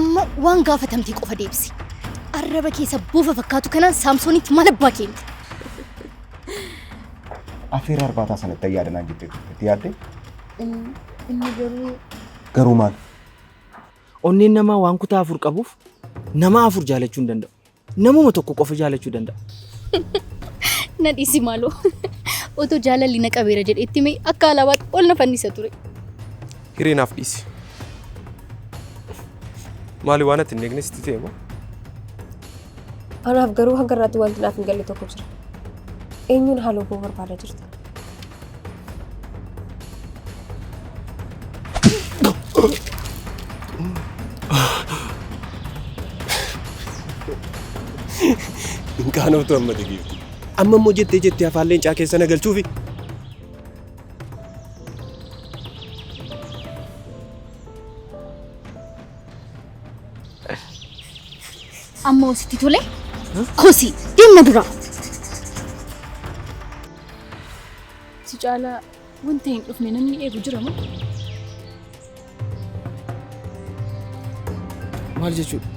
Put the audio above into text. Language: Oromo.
Amma waan gaafatamte qofa deebisi. Arraba keessa bofa fakkaatu kanaan Saamsoonitti maal abbaa keenya? Afeera arbaataa sanatti ayyaada naan jettee turte. Itti yaaddee? Inni garuu Garuu maal? Onneen namaa waan kutaa 4 qabuuf nama 4 jaalachuu hin danda'u. Namuma tokko qofa jaalachuu danda'a. Na dhiisi maaloo. Otoo jaalalli na qabeera jedhee itti himee akka alaabaatti ol na fannisa ture. Hiree naaf dhiisi. Maali waan ati hin eegne sitti ta'e moo? Anaaf garuu hanga irraatti wanti naaf hin galle tokko jira. Eenyuun haaloo koo barbaadaa jirta? Hin qaanoftu amma giifti. Amma immoo jettee jettee afaan leencaa keessa na galchuufi. Amma sitti tole? Kosii deemna duraa. Si caalaa wanta hin dhufne namni eegu jira moo? Maal jechuudha?